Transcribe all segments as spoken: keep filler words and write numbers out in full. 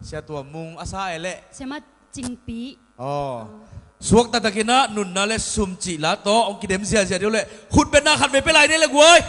Sia Tuam Mung a sa e leh. Sia Mat Cingpi. Aw. Suakta takin ah nunna le sum cih la tawh hong kidem ziazia dih uh leh khutbetna khat vei pia lai ni le guai.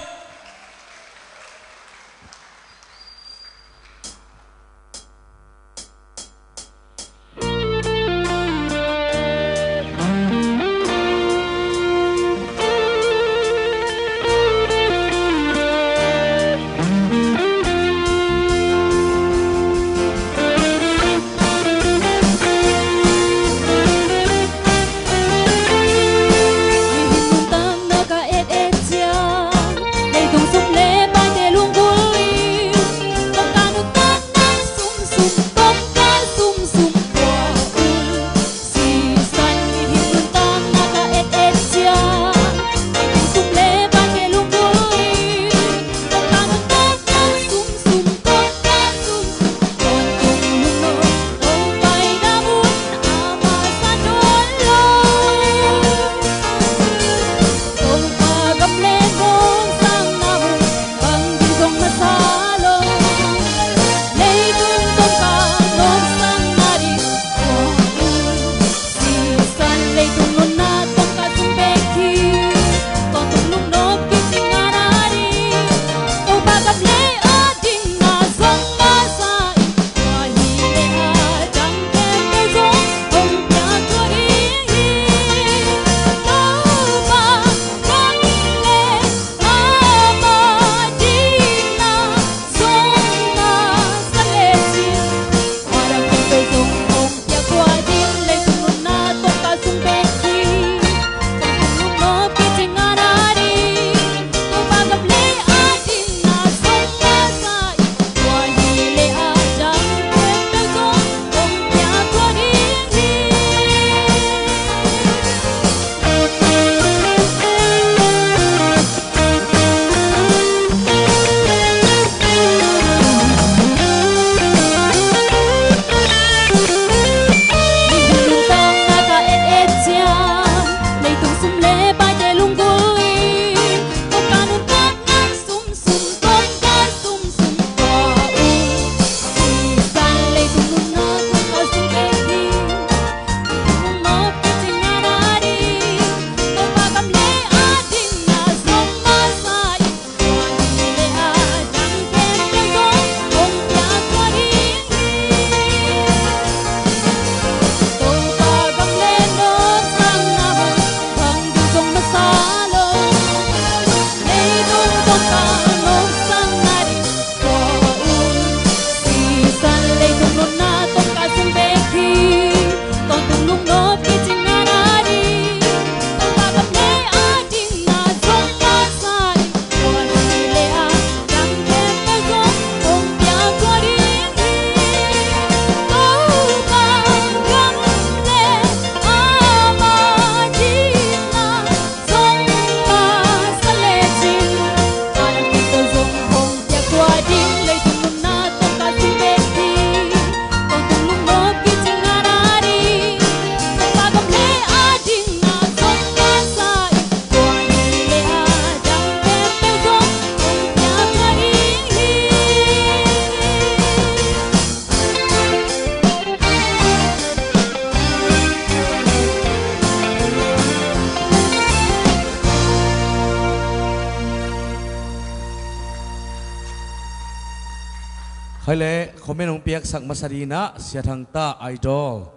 Khai le comment hong piaksak masa ding in ah Sia Thang Ta, Idol.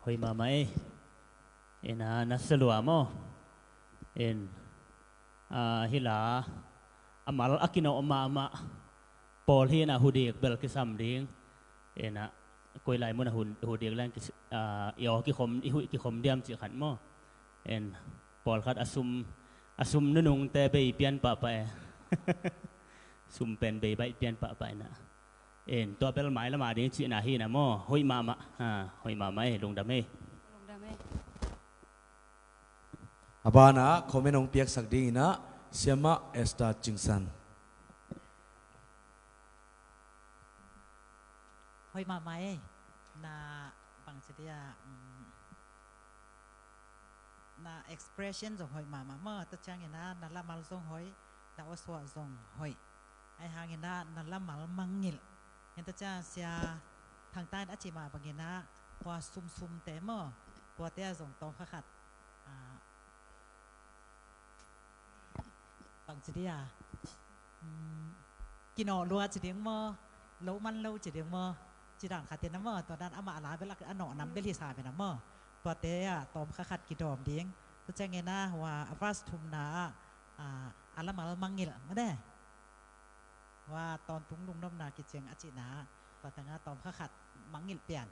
Hoih mahmah ei. Ina, na salua maw? In, ah, hi la, a mal a kinawh mahmah pawl hi ina, hudik bel kisam ding. Ina, koi lai mun a hun, hudik leng kis-, ah, i aw kikhom, i huih kikhom diam cih khat maw? In, pawlkhat a sum, a sum nunungte bei pian pahpah e. Sum pen bei baih pian pahpah ina. En, tua bel mailam a ding cihna hi na maw? Hoih mahmah. Ha, hoih mahmah ei, lungdam ei. Lungdam ei. A banah comment hong piaksak ding in ah Siamah Esther Cingsan. Hoih mahmah ei. Na bangci dia, mm, Na expression zong hoih mahmah maw, tua ciangin ah na lamal zong hoih, na awsuah zong hoih. Ahi hangin ah na lamal mangngilh. Hi ta ciang Sia Thang Ta in a cih mah bangin ah, tua sumsumte maw, tuate ah zong tawm kha khat, ah, bang ci ding a, um, kinawh lua ci ding maw, lo man lo ci ding maw, ci dan khat in a maw, tua dan amah a la bel a nawh nam bel hi sa pen a maw, tuate ah tawm kha khat kidawm ding. Tua ciangin ah hua a verse thumna ah, ah, a lamal mangngilh mah de. Hua tawntung lungnopna kiciang a cihna, tua tengah tawm kha khat mangngilh pian.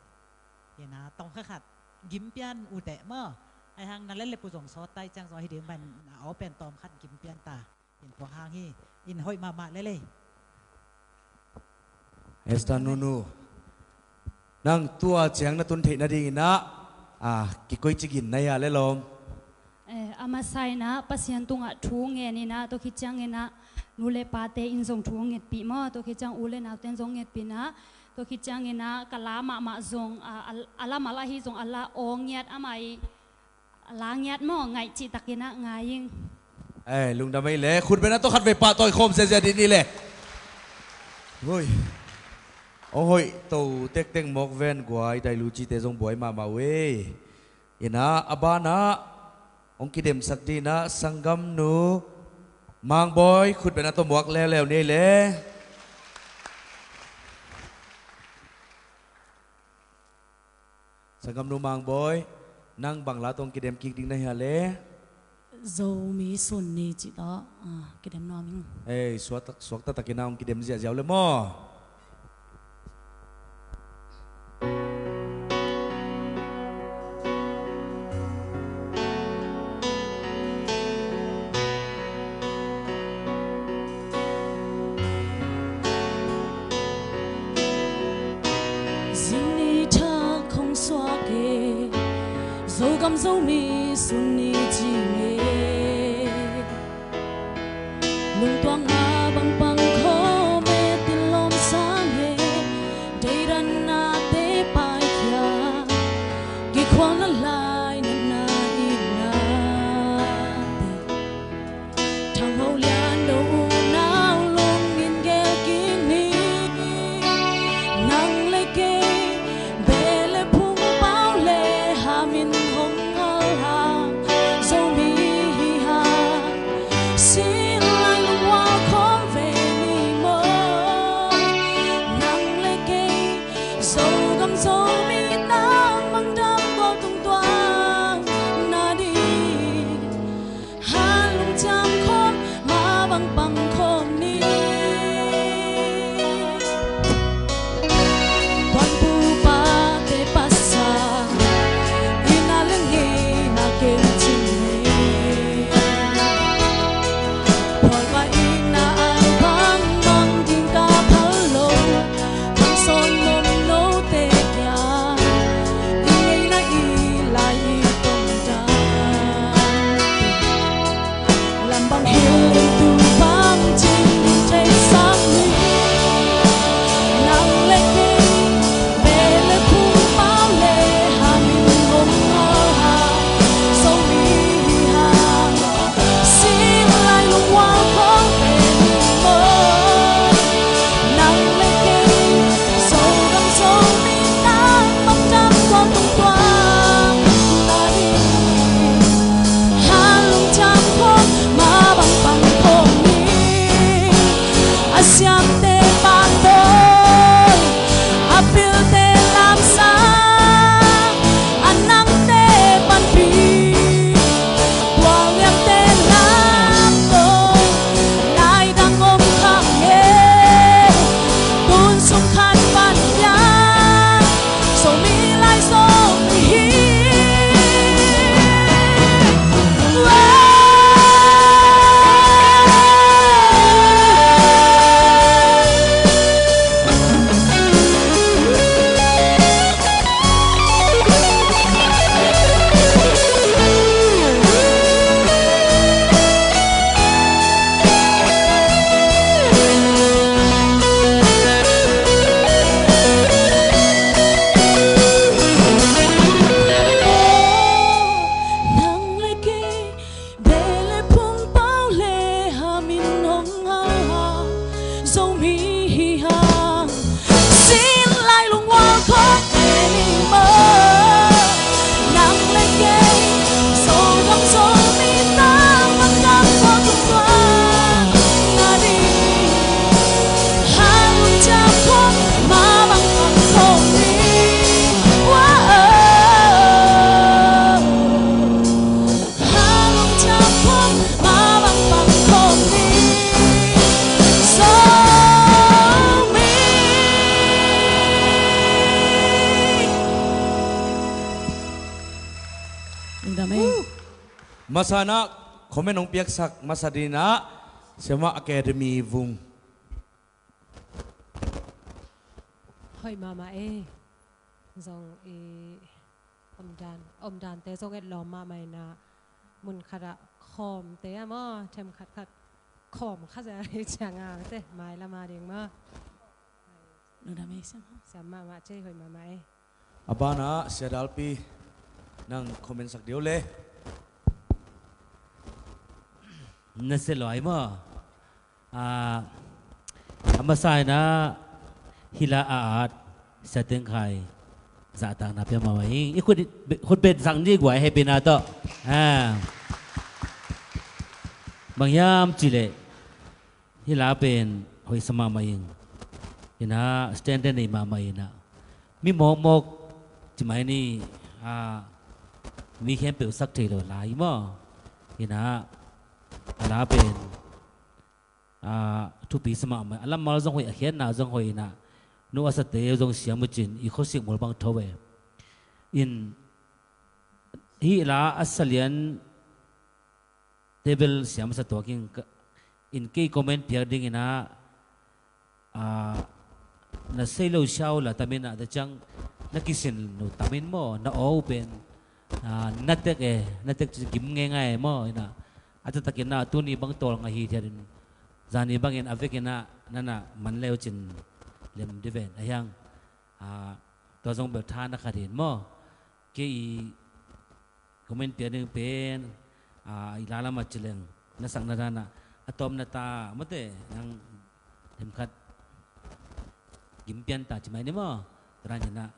Hi na tawm kha khat gim pian uh teh maw. Ahi hang na lelep uh zong sawt ta hi ciang zong hi ding ban na aw pen tawm khat gim pian ta. In tua hang hi, in hoih mahmah lel ei. Esther nunu, nang tua ciang na tun theih nadingin ah, ah, kikoih ci gin na hia le lawm? Eh, a masa in ah Pasian tungah thu ngen in ah, tua khit ciangin ah nu le pate in zong thu ngetpih maw, tua khit ciang u le naute in zong ngetpih in ah, tua khit ciangin ah ka la mahmah zong, ah, a, a lamal ahi zong a la aw ngiat, amah i a la ngiat maw, ngaih cihtakin ah ngai ing. Eh, lungdam ei le, khut beng na tawh khatvei pahtawi khawm ziazia dih ni le. Hui. Hong hoih to tektek mawk ven guai, dai lu cite zong buai mahmah uh ei. In ah a banah hong kidemsak dingin ah sanggamnu Mangbawi khut beng na tawh muak leuleu ni le. Sanggamnu Mangbawi, nang bang la tawh kidem kik ding na hia le? Zomi Sun Ni cih tawh, ah, kidem nuam ing. Ei, suak tak, suak taktakin ah hong kidem ziahziah uh le maw. Zingni thak hong suak e, Zogam Zomi Sun Ni ci nge. Lungtuakna bang pang khawm e, tilawm Masa in ah comment hong piaksak masa dingin ah Siamah Academy Vung. Hoih mahmah e. Zong i omdan, omdante zong etlawm mahmah in ah, mun khatah khawmte ah maw, them khatkhat khawm kha zia hi ciang a te, mailam a ding maw. Lungdam e, siam. Siam mahmah, cei hoih mahmah e. A banah Sia Dalpi, nang comment sak dih o le. Na sia luai maw. A, a masa in ah hih la a at Sia Teng Khai zahtakna pia mahmah ing. I khut, khut beng zang ni guai, hehpihna tawh. A, bang hiam cih leh hih la pen hoihsa mahmah ing. In ah stand te nei mahmah in ah, mi mawkmawk ci mai ni, a, mi khempeuh sak thei lo lai maw. In ah a la pen, a, thupi sa mahmah, a lammal zong hoih, a khenna zong hoih in ah, nu a sate zong siam uh cin i khuasik mul bang tho e. In hih la a salian table siam sa tuak ing ka, in kei comment piak dingin ah, ah, na sei lo siau la tamin ah, tua ciang na kisin lo tamin maw, na aw pen, ah, na tek e, na tek ci gim ngeingai e maw, in ah, a taktakin ah, tuni bang tawl ngah hi thiat in, zani bangin a vekin ah, na na man leu cin lem di ven, a hiang, ah, tua zong bel tha na khat hin maw. Kei i comment piak ding pen, a, i la lamah ci leng, na sakna danah a tawpna ta mawte, nang themkhat gim pian ta ci mai ni maw. Tua dan hinah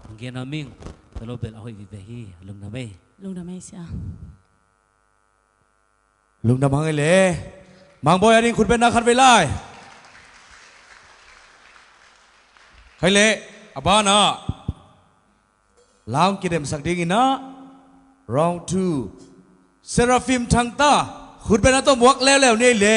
hong gen nuam ing. Tua lo bel a hoih vive hi. Lungdam ei. Lungdam ei sia. Lungdam hang ei le. Mangbawi a ding khutbetna khat vei lai. Khai le, a banah la hong kidemsak dingin ah, round two, Seraphim Thangta, khutbetna tawh muak leuleu ni ei le.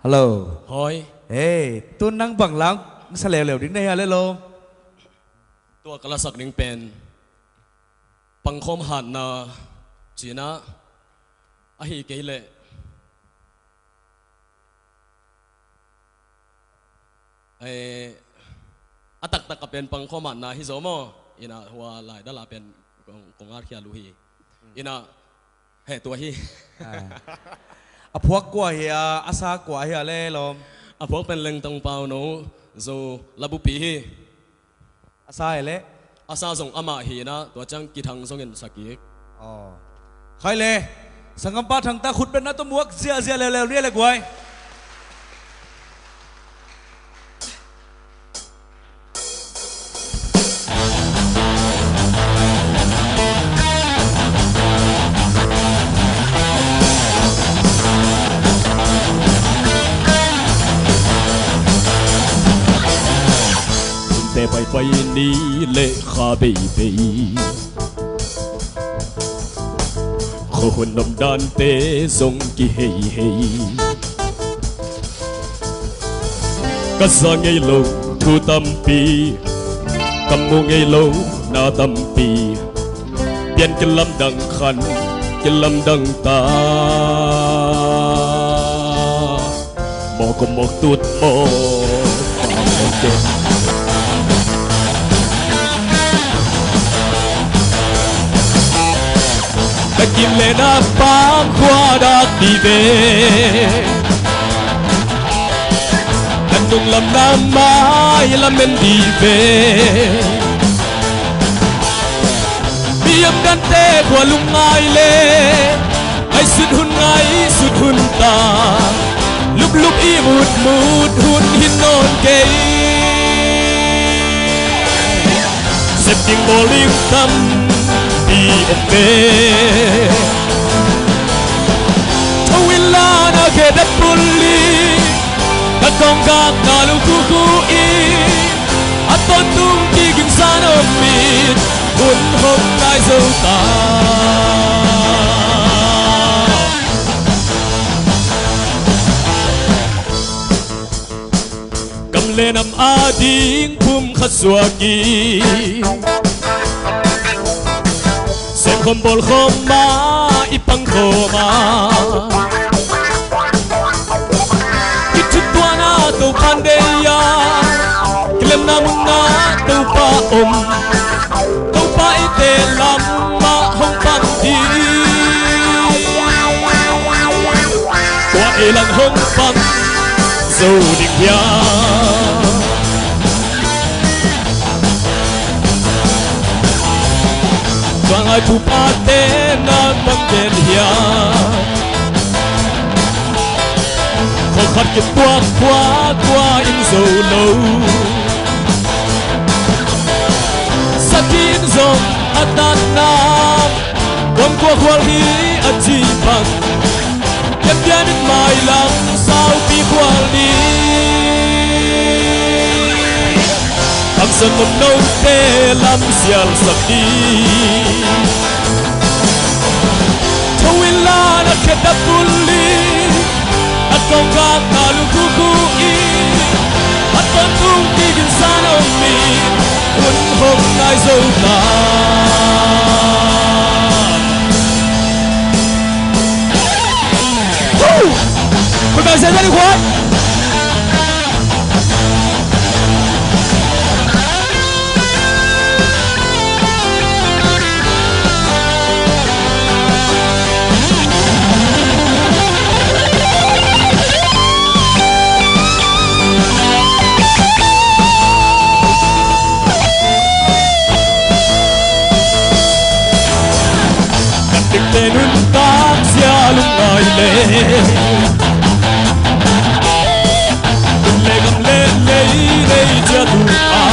Hello. Hoi. Hey, tun nang bang la hong sa leuleu ding na hia le lo? Tua ka lasak ding pen pangkhawm hatna cihna ahi kei leh, eh, a taktak a pen pangkhawm hatna hi zaw maw? Inah hua lai dala pen kong, kong at khia lu hi. Inah heh tua hi. Ah. A phuak kua hi a, a sa kua hi a le lawm? A phuak pen Lengtong Pau no Zo Labupi hi. A sa e le? A sa zong amah hi inah, tua ciang kithang zongin sa kik. Aw. Khai le, sanggampa Thangta khutbetna tawh muak ziahziah leuleu ni ei le guai. Te paipai ni le kha beibei, khuahun omdante zong kiheihei. Ka za ngei lo thu tampi, ka mu ngei lo na tampi, pian kilamdang khan kilamdang ta. Mawk a mawk tut mawk, mawk mawk te. Na kim le na pang khua dak dih ve, na nunglam na mai lamen dih ve. Mi omdante khua lungngai le, ngaihsut hun ngaihsut hun ta, luplup i mutmut hun hi nawn kei. Sep ding bawl ding tampi om ve. Tho in la na khe dat pul hi. Ka kawng gak na lung khukhu in, a tawntung kigingsa nuam in, hun hong nai zo ta. Le nam ading phum khat suak i sem khawm bawl khawm a i pang khawm a, i thuttuahna Topa deih a, kilemna munna Topa om. Topa eite lamah hong pang ding, tua ei lam hong pang zo ding hiam? Tua ngai thupate na pang den hiam? Khua khat kituak khua tua in zo lo. Sakhi in zong a tatna, wan kua khual hi a ci bang. Pianpian in mailam saupi khual ni. Kamsan mun note lam sial sak ni. Tho in la na khet a pulli, a kongkak na lukhuku i, a tontung kikin san om mi, hun hong nai zo ta. Woo! Kut bang sian sian i khuat. Kan dikte nuntak sia lungngai le, tun le gam le lei nei ciat uh a,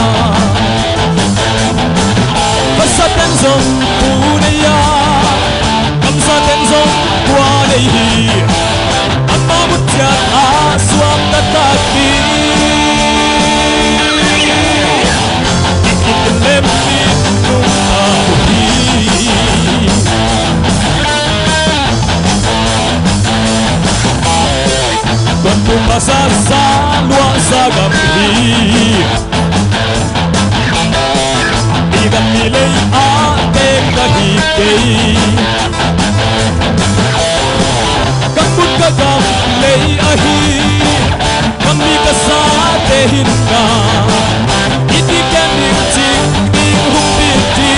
pasaten zong pu nei a, kamsaten zong kua nei hi. Amau mut ciat a suak taktak hi. Kikit in lem in nungta uh hi. Tuan pu pasal sa luah sa gam hi. I gam mi lei a tek ka hi kei. Ka kut ka gam lei ahi, ka mi ka sate hinna, i ti ken ding cik ding hum pi ti.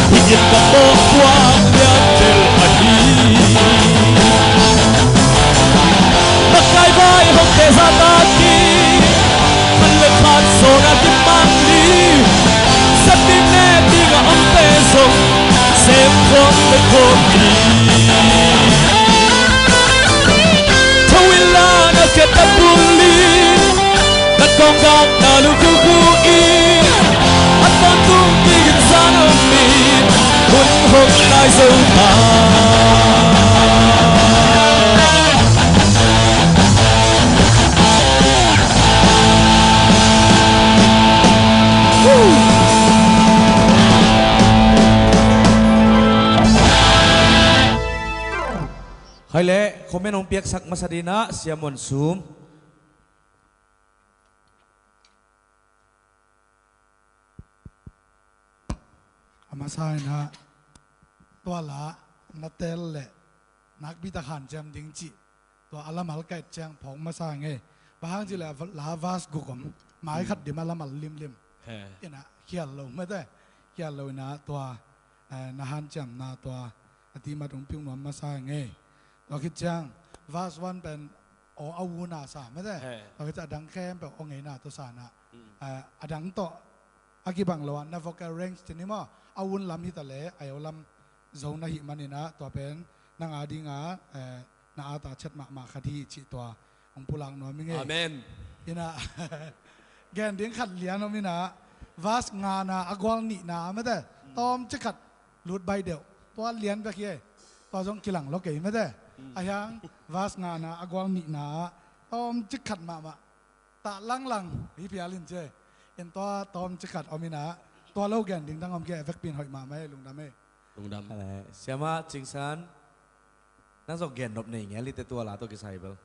Hi in ka mawk puak lian tel ahi. Ka kai vai hong te za ta ki. Khan le khat sawn a kimang ni. Sep ding ne ding a om te zong sem khawm le khawm ni. Tho in la na khet a pul ni. Na kawng gak na lukhu khu i. A tawntung kikin zan om ni. Hun hong nai zo ta. Hai le, comment hong piaksak masa ding ah, Sia Muan Sum. A masa in ah, tua la na tel le nakpi tak hanciam ding cih, tua a lamal ka et ciang phawk masa ing ei. Bang hang cih leh la verse guk om, mai khat dim a lamal limlim. He. In ah khial lo mate, khial lo in ah tua, eh, na hanciamna tua a timat hong piuk nuam masa ing ei. Tua khit ciang verse one pen aw a una sa mate. He. Tua khit ciang a dang khempeuh aw ngeina tawh sa in ah. Mm. Eh, a dang tawh a kibang lo a, na vocal range ci ni maw, a un lam hi ta leh a eu lam zo na hih manin ah, tua pen nang a ding ah, eh, na at a chet mahmah khat hi cih tua hong pulak nuam ing ei. Amen. In ah gen ding khat lian om in ah, verse ngana a gual nihna mate, mm, tawmcik khat lut baih deuh, tua lian bek hi ei. Tua zong kilang lo kei mate. Mm. A hiang verse ngana a gual nihna tawmcik khat mahmah, tah langlang hi phial in ci ei. In tua tawmcik khat om in ah, tua lo gen ding dang om kei, a vekpi in hoih mahmah ei, lungdam ei. Lungdam. Eh, Siamah Cing San, nang zong gen nop nei ngel hi teh tua la tawh kisai bel.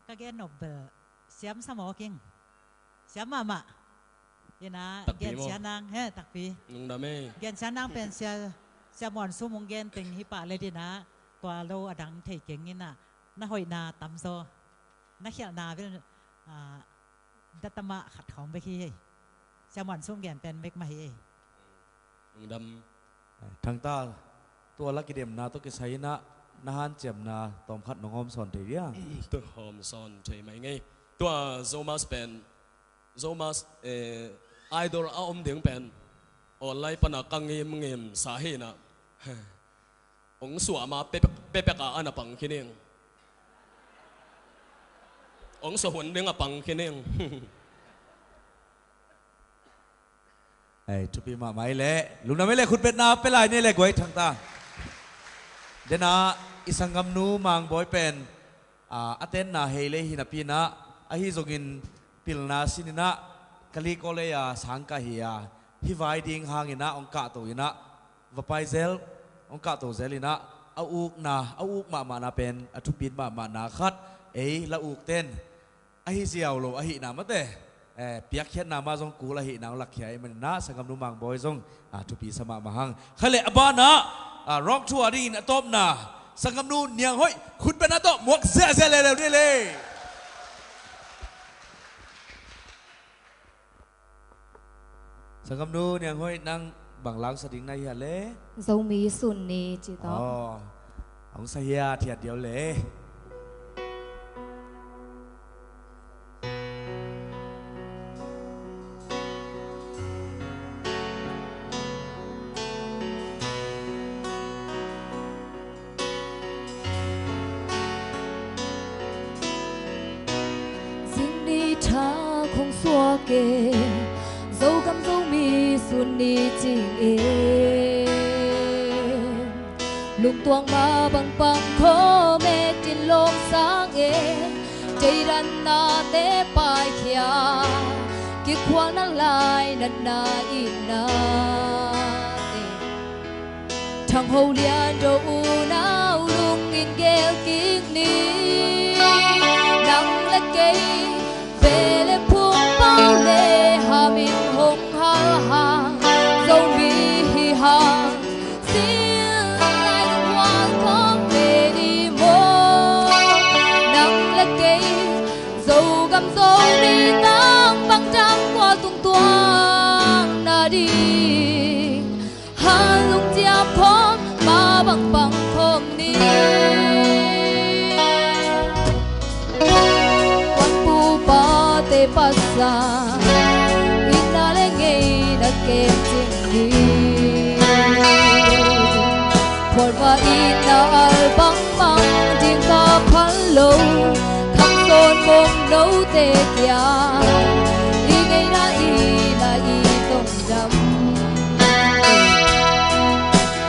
Ka gen nop bel siam sa mawk ing. Siam mahmah. Ina takpi gen maw? Sianang he takpi. Lungdam ei. Gen sianang pen sia, sia Muan Sum hong gen teng hi pah le dina tua lo a dang thei keng ina na hoihna tamzaw na khialhna bel, ah, datama khat khawng bek hi hei. Sia Muan Sum gen pen bek mah hi hei. Lungdam. Thangta, tua la kidemna tawh kisai inah na hanciamna tawmkhat nong hawm sawn thei dia? Tua hawm sawn thei mai ngei. Tua Zomas pen, Zomas, eh, Idol a om ding pen online pana ka ngimngim sa hi inah. Ong suah ma pepek, pepek a ana pang khin ing. Ong suah hun ding a pang khin ing. Ei, thupi mahmah ei leh. Lungdam ei leh, khutbetna pia lai ni leh guai Thangta. Dena i sanggamnu Mangbawi pen, ah, a tenna hei lei hi napi inah, ahi zongin pilna sin inah, ka likaw lei a sangkah hi a, hih vai ding hang inah, hong kahto inah, va pai zel, hong kahto zel inah, a ukna, a uk mahmahna pen, a thupit mahmahna khat, ei la ukten ahi ziau lo ahihna mate, eh, piakkhiatna mah zong kul ahihna hong lakkhia ahih maninah sanggamnu Mangbawi zong, ah, thupi sa mahmah hang. Khaleh a banah, ah, rawngthu a dingin a tawpna sanggamnu Niang Hoih khutbetna tawh muak ziahziah leuleu ni le. Sanggamnu Niang Hoih, nang bang langsa ding na hi a le? Zomi Sun Ni ci tawh. Aw, hong sa hi a, thiat diau le. Zingni tha khong suak e, Zogam Zomi Sun Ni cing e. Lungtuang mah bangpang khawm e, tin lawm sang e. Teiranna te paikhia, kikhualna lai natna itna te. Thangho Lian Do unau lungin gel kik ni. Nang le kei ve le phung pau le hamin hong hal hang, Zomi hi hang, sin lai lunghual khawng ve ni maw. Nang le kei Zogam Zomi tang bang tang kua tungtuang na ding. Han lungciam khawm, ma bangpang khawm ni. Wan pu pate pasal, itna le ngeina kem cing ni. Phualva itna al bangmang ding ka phal lo, khang sawn mong note kia, i ngeina itna i tong dam.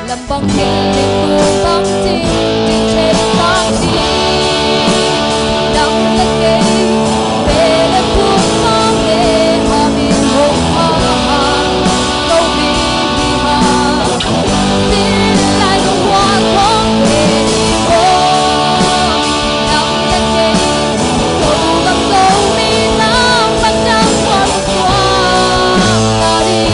Lam bang ding, tung bang ding, ding thei bang ding. Nang le kei, ve le phung bang le, hamin hong ha ha, ko mi hi ha. Sin lai lunghual khawng ve ni maw. Nang le kei, Zogam Zomi tang bang tang kua tungtuang na ding.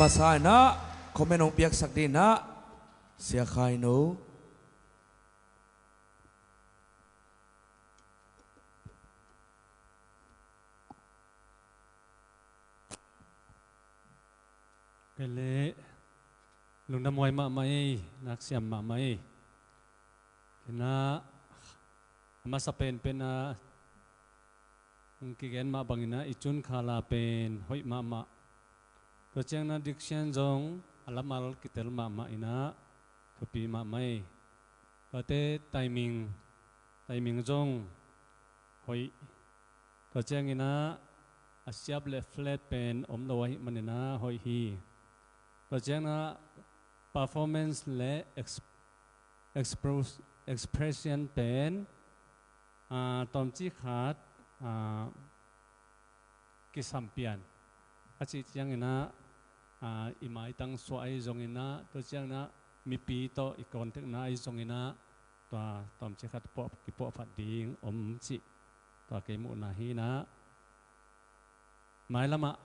Sa inah comment hong piaksak dinah Sia Khai No. Kei leh lungdam huai mahmah ei, naksiam mahmah ei. Kei na a masa penpen a hong kigen mah bangin ah i cun khala pen hoih mahmah. Tua ciangin ah diction zong a lamal kitel mahmah in ah thupi mahmah ei. Tuate timing, timing zong hoih. Tua ciangin ah a siap le flat pen om lo ahih manin ah hoih hi. Tua ciangin ah performance le ex-, expros-, expression pen, ah, tawmcik khat, ah, kisam pian a cih ciangin ah, ah, i maitang suah ahi zongin ah, tua ciangin ah mipi tawh i contact-na ahi zongin ah, tua tawmcik khat puah, kipuahphat ding om cih tua kei muhna hi in ah, mailam ah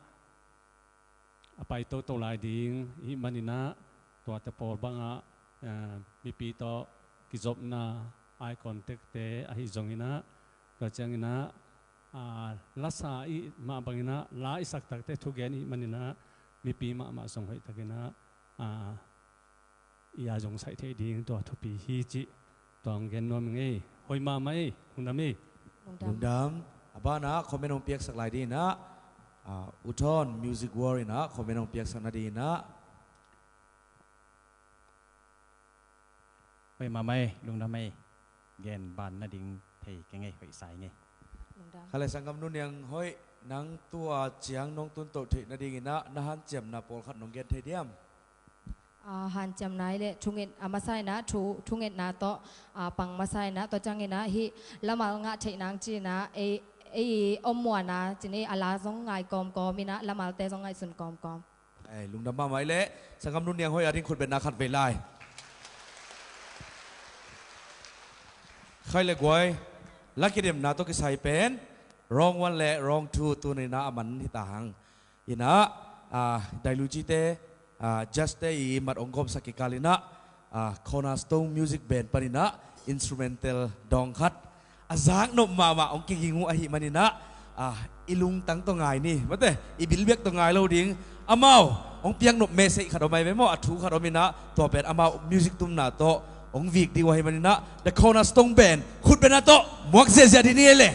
a pai toto lai ding i hih manin ah, tuate pawl bangah, eh, mipi tawh kizopna, eye contact-te ahi zongin ah, tua ciangin ah, ah, lasa i hih mah bangin ah, la i sak takte thugen i hih manin ah, mipi mahmah zong hoihtakin ah, ah, i a zong saih theih ding tua thupi hi cih tua hong gen nuam ing ei. Hoih mahmah ei, lungdam ei. Lungdam. Lungdam. A banah comment hong piaksak lai dinah, ah, U Thawn Music World inah comment hong piaksak nadinah. Hoih mahmah ei, lungdam ei. Gen ban nading thei keng ei, hoih sa ing ei. Lungdam. Kha le sanggam Nu Niang Hoih, nang tua ciang nong tuntoh theih nadinginah na hanciamna pawlkhat nong gen thei diam? Ah, hanciamna i le thunget, ah, masa inah thu, thungetna tawh, ah, pang masa inah, tua cianginah hih lamal ngah theih nang cinah ei, ei om muana cin ei, a la zong ngai kawmkawm inah lamalte zong ngaihsun kawmkawm. Ei, lungdam mahmah i le sanggam Nu Niang Hoih a ding khutbetna khat vei lai. Khai le guai, la kidemna tawh kisai pen round one le round two tuninah a man hi ta hang. Inah, ah, Dailuci-te, ah, judge-te i mat hong gawmsak kikal inah, ah, Cornerstone Music Band paninah instrumental dawng khat a zaknop mahmah hong kiging uh ahih maninah, ah, i lungtang tawh ngai ni, mate, i bilbiak tawh ngai lo ding. Amau hong piaknop message khat om ahi ve maw, a thu khat om inah, tua pen amau music tumna tawh hong vik ding uh ahih maninah, The Cornerstone Band khutbetna tawh muak ziahziah dih ni ei le.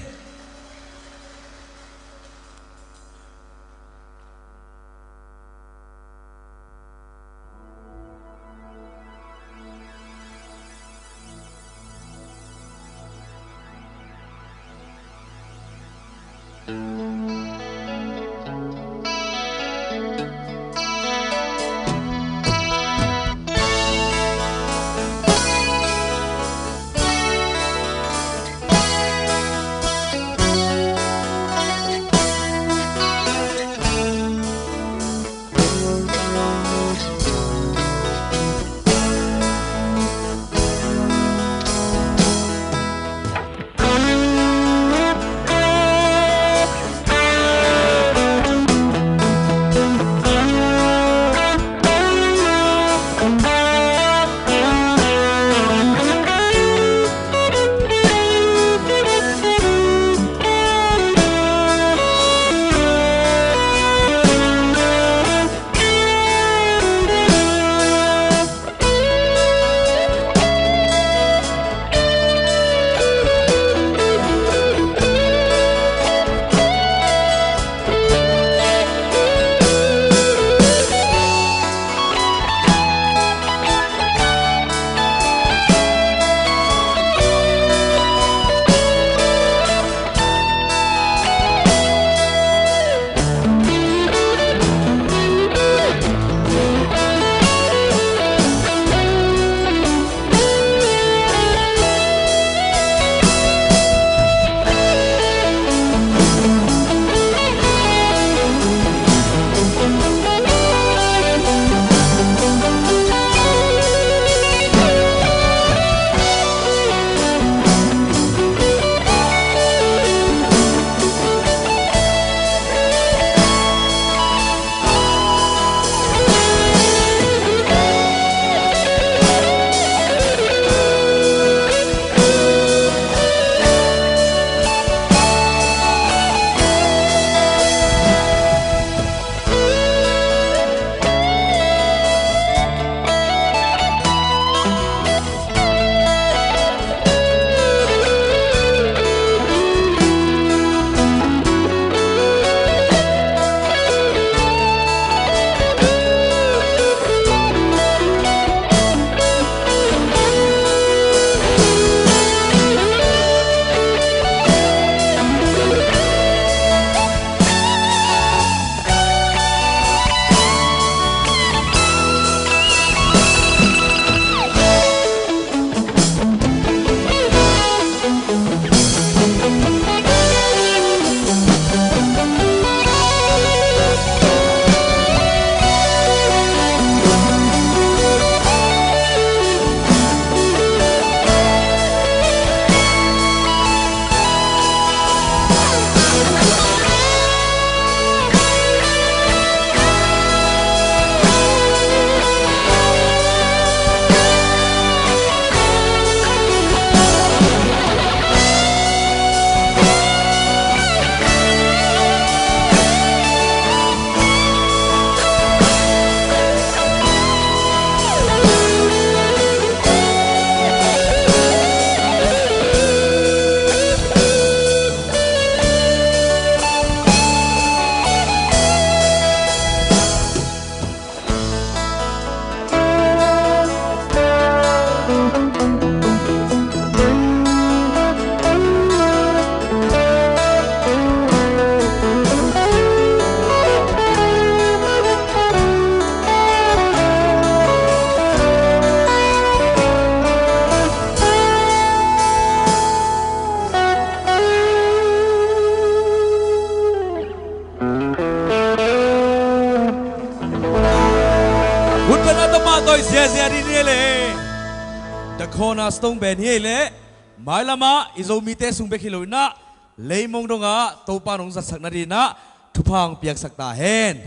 The cornerstone band hi leh mailamah i Zomite sung bek hi lo inah leimong dongah Topa nong zatsak nadinah thupha hong piaksak ta hen.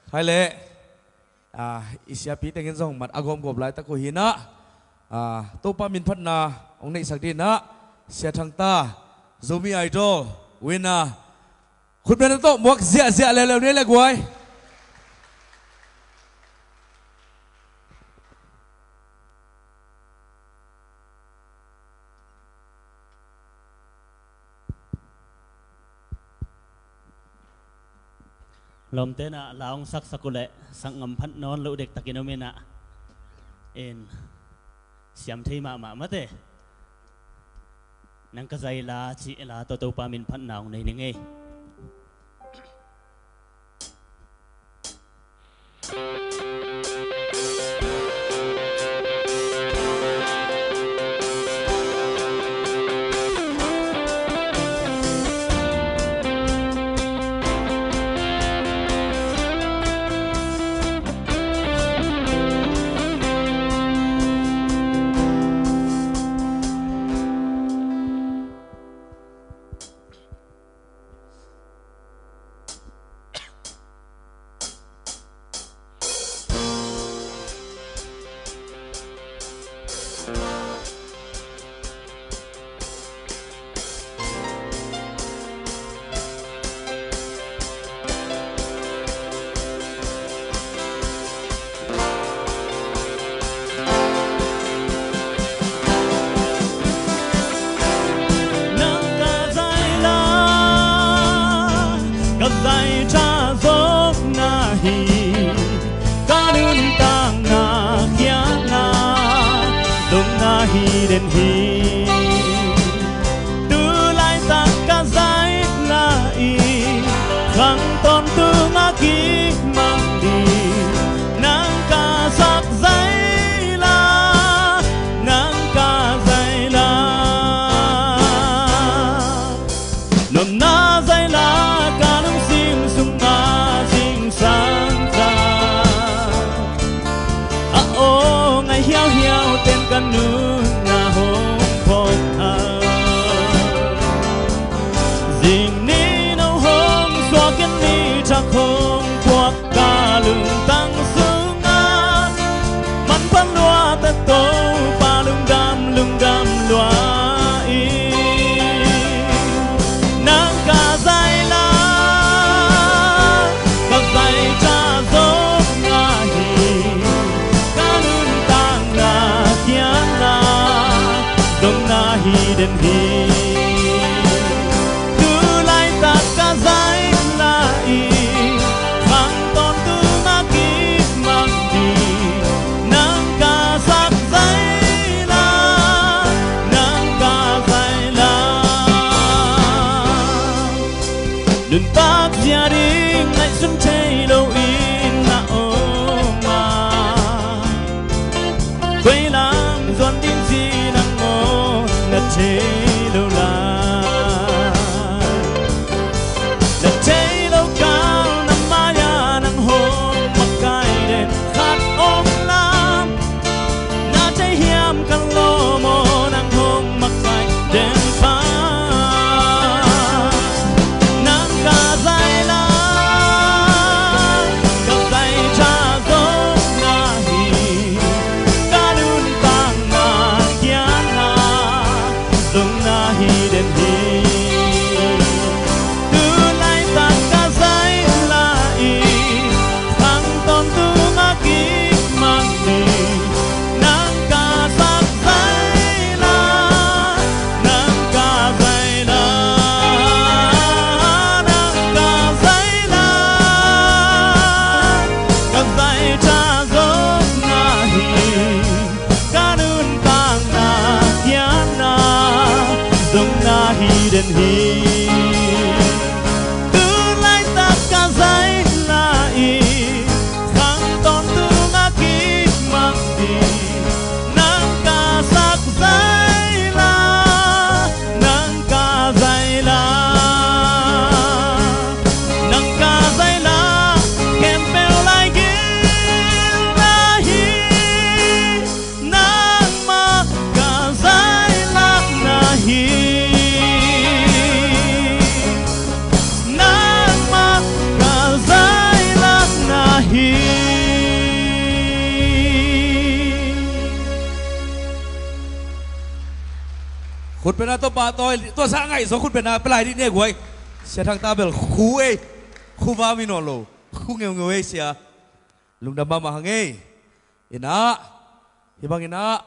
Hai leh, ah, i siapi tengin zong mat a gawmgawp laitak uh hinah, ah, Topa minphatna hong neihsak dinah Sia Thangta, Zomi Idol winner, khutbetna tawh muak ziahziah leuleu ni le guai. Lawmte inah la hong saksak uh leh sak ngam phat nawn loh dektakin om inah, in siam thei mahmah mate. Nang ka zaila cih la tawh Topa minphatna hong nei ning ei. Nang ka zaila, ka zaiṭha zawkna hi, ka nuntakna kiangah dongna hi den hi. Tu laitak ka zaila i, khang tawntung a kik mang ding, nang ka sak zaila, nang ka zaila. Nopna zaila ka lungsim sungah zingsang ta. A aw ngai hiauhiau ten ka nunna hong phawk a. Zing ni no hong suak in ni thak hong puak ka lungtang sungah. Manpha lua ta Topa lungdam, lungdam lua i. Nang ka zaila, ka zaiṭha zawkna hi, ka nuntakna kiangah dongna hi den hi. Tu laitak ka zaila i, khang tawntung a kik mang ding, nang ka sak zaila, nang ka zaila. Nuntak zia ding ngaihsun thei loin na om a, koi lam zuan ding ci nang maw na thei lo lai. Na thei lo kal na mai-a nang hong makaih den khat om lam. Na thei hiam ka lawm aw, nang hong makaih den pa. Nang ka zaila, ka zaiṭha zawkna hi, ka nuntakna kiangah dongna hi den hi. Tu laitak ka zaila i, khang tawntung a kik mang ding, nang ka sak zaila, nang ka zaila, nang ka zaila. Ka zaiṭha zawkna hi, ka nuntakna kiangah dongna hi den hi. Tu laitak ka zaila i, khang tawntung a kik mang ding, nang ka sak zaila, nang ka zaila, nang ka zaila, khempeuh lai gilna hi. Nang Khutbetna tawh pahtawi, tua sa ngaih zaw khutbetna pia lai dih ne guai. Sia Thangta bel khu ei. Khu va mi nawn lo. Khu ngeungeu ei sia. Lungdam mahmah hang ei. Inah, hih bang inah,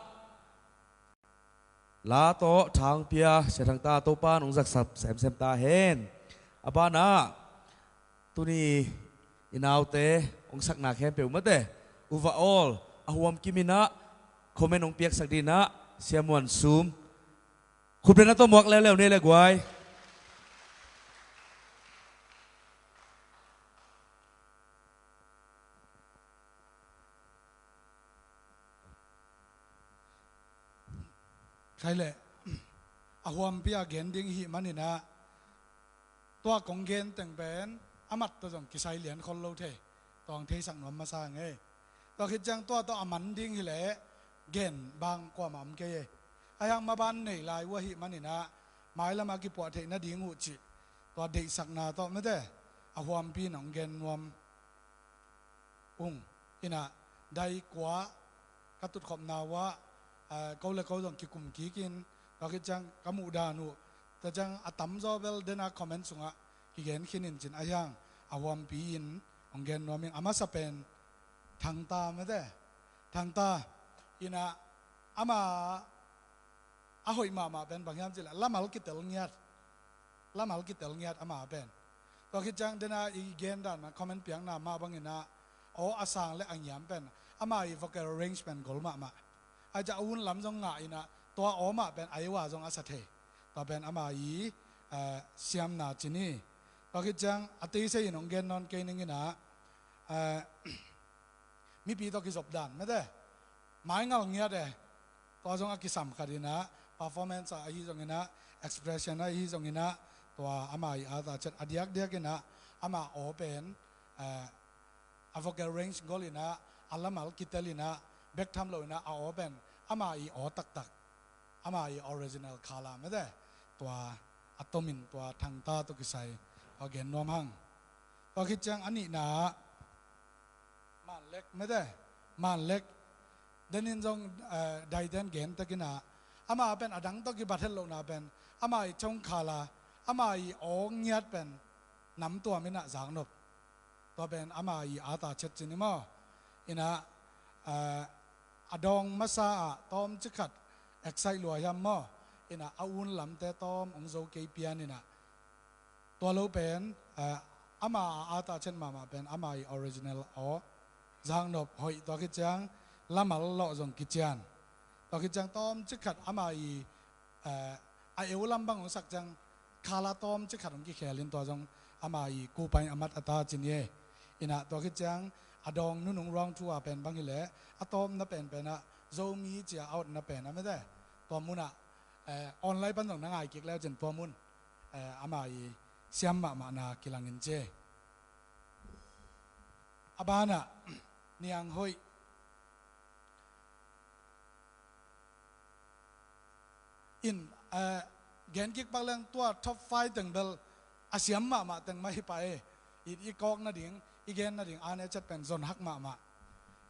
la tawh tha hong pia Sia Thangta Topa nong zaksak semsem ta hen. A banah tuni i naute hong sakna khempeuh mate, uva awl a huam kim inah comment hong piaksak dinah Sia Muan Sum. Khutbetna tawh muak leuleu nei le guai. Khai leh a huampi a gen ding ihih maninah tua kong gen teng pen a mat tawh zong kisai lian khol lo thei. Tua hong theisak nuam masa ngei. Tua khit ciang tua tawh a man ding hileh gen bang kuamah om kei ei. Ahi hang maban nei lai uh ahih maninah mailam a kipuah theih nading uh cih tua deihsakna tawh mate a huampi in hong gen nuam ung. Inah dai kua ka tutkhopna uh ah, eh, ko le ko zong kikum kikin, tua khit ciang ka muhdan uh, tua ciang a tamzaw bel dena comment sungah kigen khin in cin ahi hang a huampi in hong gen nuam ing. A masa pen Thangta mate. Thangta inah ama a hoih mahmah pen bang hiam cih leh lamal kitel ngiat. Lamal kitel ngiat ama pen. Tua khit ciang dena i gen dan mah comment piakna mah bang inah aw a sang le a ngiam pen ama i vocal range pen gol mahmah. A ciah a un lam zong ngah inah tua aw mah pen a i ua zong a sa thei. Tua pen ama i, eh, siamna cin hi. Tua khit ciang a teisei in hong gen nawn kei ning inah, eh, mipi tawh kizop dan mate. Mai ngal ngiat e. Tua zong a kisam khat inah performance ah ahi zong inah, expression ah ahi zong inah, tua ama i art ah ciat a diakdiak inah ama aw pen, eh, a vocal range gol inah, a lamal kitel inah, bek tham lo inah a aw pen ama i aw taktak, ama i original color mate. Tua a tomin tua Thangta tawh kisai tua gen nuam hang. Tua khit ciang a nihna ah Manlek mate, Manlek. Denin zong, eh, daiten gen tek inah ama pen a dang tawh kibat het lohna pen ama i chong color, ama i aw ngiat pen nam tuam inah zaknop. Tua pen ama i art ah ciat cin hi maw. Inah, eh, a dawng masa ah tawmcik khat excite lua hiam maw. Inah a un lamte tawm hong zo kei pian inah tua lo pen, eh, ama a art ah ciat mahmah pen ama i original aw zaknop hoih, tua khit ciang lamal lawh zong kician. Tua khit ciang tawmcik khat ama i, eh, a eu lam bang hong sak ciang color tawmcik khat hong kikhel in tua zong ama i kupain a mat a ta cin hi. Inah tua khit ciang a dawng nunung round two a pen bang hileh a tawpna penpen ah Zomi cia a otna pen a mate. Tua munah, eh, online pan zong na ngai kik leu cin tua mun, eh, ama i siam mahmahna kilang in ci. A banah Niang Hoih in, eh, gen kik pak leng tua top five teng bel a siam mahmah teng mah hi pah e. I, i kawk nading, i gen nading a ne ciat pen zon hak mahmah.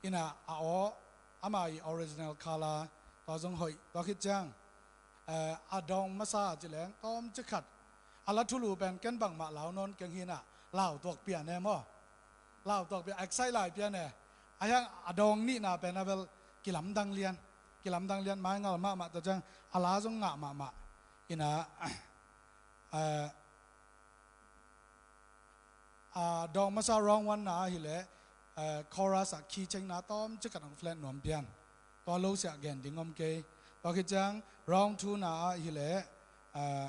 Inah a aw, ama i original color, tua zong hoih, tua khit ciang, eh, a dawng masa ci leng tawmcik khat a la thulu pen ken bangmah lau nawn keng hi inah lau tuak pian e maw. Lau tuak pian, excite lai pian e. Ahi hang a dawng nihna pen a bel kilamdang lian, kilamdang lian, mai ngal mahmah, tua ciang a la zong ngah mahmah. Inah, eh, a dawng masa round one na ahileh, eh, chorus ah key change na tawmcik khat hong flat nuam pian. Tua lo siah gen ding om kei. Tua khit ciang round two na ahileh, eh,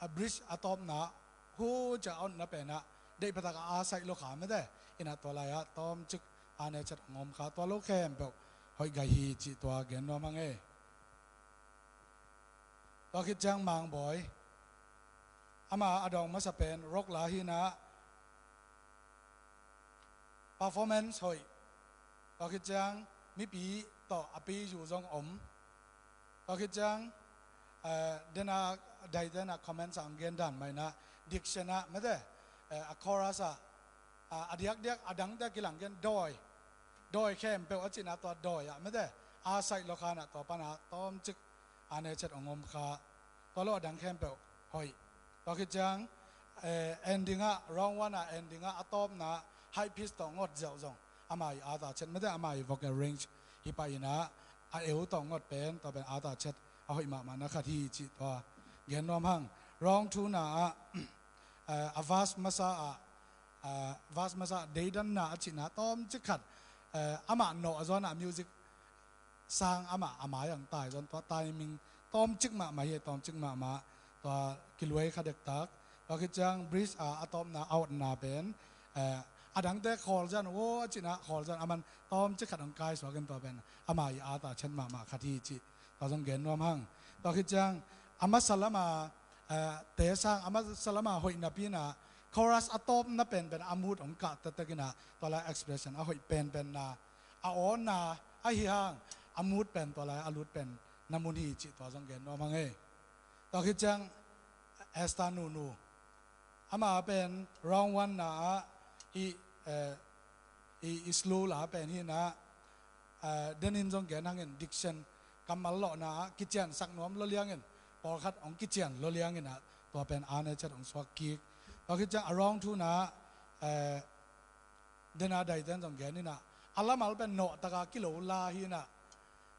a bridge a tawpna hu cia a otna penah deih phatak a a saih lo kha mate. Inah tua lai-ah tawmcik a ne ciat hong om kha, tua lo khempeuh hoih gai hi cih tua gen nuam hang ei. Tua khit ciang Mang Bawi, ama a dawng masa pen rock la hi inah performance hoih. Tua khit ciang mipi tawh a pizu zong om. Tua khit ciang, eh, dena daiten ah comments ah hong gen dan mah inah diction ah mate, eh, a chorus ah, ah, a diakdiak a dangte a kilang gen dawi, dawi khempeuh a cihna tua dawi ah mate, a saih lo kha inah tua panah tawmcik Ane chet ong om kha. Tua lo a dang khempeuh hoih. Tua khit ciang, eh, ending ah, round one ah ending ah a tawpna high pitch tawh ngot ziauh zong ama i ata chet mete ama i vocal range hi pah inah a eu tawh ngot pen tua pen ata chet a hoih mahmah na khat hi cih tua gen nuam hang. Round two na ah, eh, a verse masa ah, eh, verse masa deidanna a cihna tawmcik khat, eh, amah nawh a zuan ah music sang amah a mai ang tai zon tua timing tawmcik mahmah hi, tawmcik mahmah tua kiluai kha dektak. Tua khit ciang bridge a, a tawpna outna pen, eh, a dangte khawl zan wo a cihna khawl zan aman tawmcik khat ang kai suakin tua pen ama i ata chet mahmah khat hi cih tua zong gen nuam hang. Tua khit ciang a masa lama, eh, te sang a masa lama hoih napi inah chorus a tawpna penpen a mood ong kah tektek inah tua lai expression a hoih penpen na a awna ahi hang a mood pen tua lai a lut pen na mun hi cih tua zong gen nuam hang ei. Tua khit ciang Esther Nunu ama pen round one na ah i, eh, i, i slow la pen hi inah, eh, denin zong gen hangin diction kammal lawhna ah kician sak nuam lo liangin pawlkhat ong kician lo liangin ah tua pen ane chet ong suak kik. Tua khit ciang a round two na, eh, dena daiten zong gen inah a lamal pen nawh taka kilo la hi inah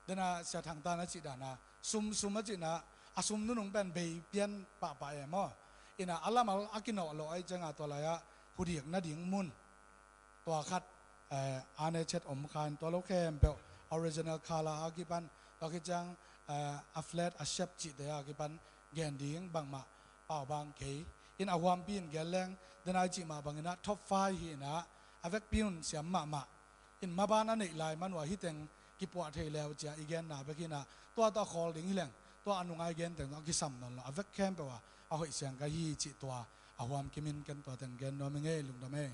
dena sia thangtan a cih dana sumsum a cihna a sum nunung pen bei pian pahpah em aw. Inah a lamal a kinawh lawh ahi cianga tua lai-ah hudik nading mun tua khat, eh, ane chet om kha in tua lo khempeuh original color a kipan tua khit ciang, eh, a flat a shape cihte a kipan gen ding bangmah pau bang kei. In a huampi in gen leng dena i cih mah bang inah top five hi inah a vekpi un siam mahmah. In maban a neih lai man uh a hiteng kipuah thei leu cia i genna bek hi inah tua tawh a khawl ding hi leng tua a nungai gen teng a kisam nawn lo a vek khempeuh ah a hoih siang ka hi cih tua a huam kimin ken tua teng gen nuam i ngei lungdam ei.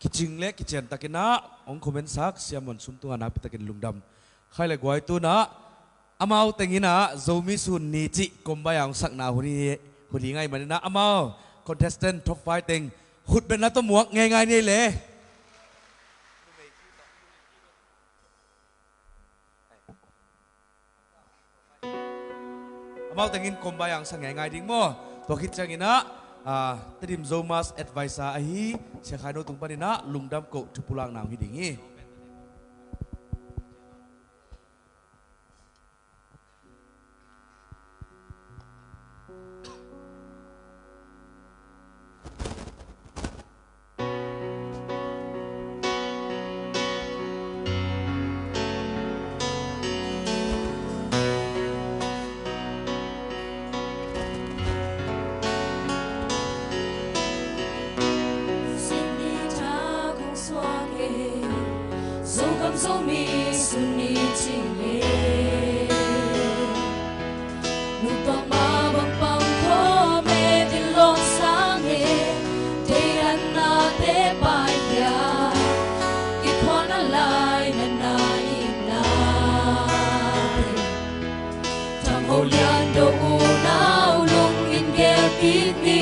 Kicing le kician takin ah ong comment sak siamon sum tungah nakpi takin lungdam. Khai le guai tunah amau teng inah Zomi Sun Ni cih kombai a ong sakna hun hi, hun hi ngai man inah amau contestant top five teng khut betna tawh muak ngeingai ni ei le. Amau tengin kombai ang sa ngeingai ding maw? Tua khit ciangin ah, ah, Tedim Zomas advisor ahi Sia Khai No tung panin ah lungdam koh thupulakna hong hi ding hi. Sini tha kong suak e, Zogam Zomi Sun Ni cih le. Nupang mah bang pang khawm e, din lawng sang e, thei an nate paikhia, kikhuana lai na na in lai. Thang Ho Lian Do unau lungin gelpih ni,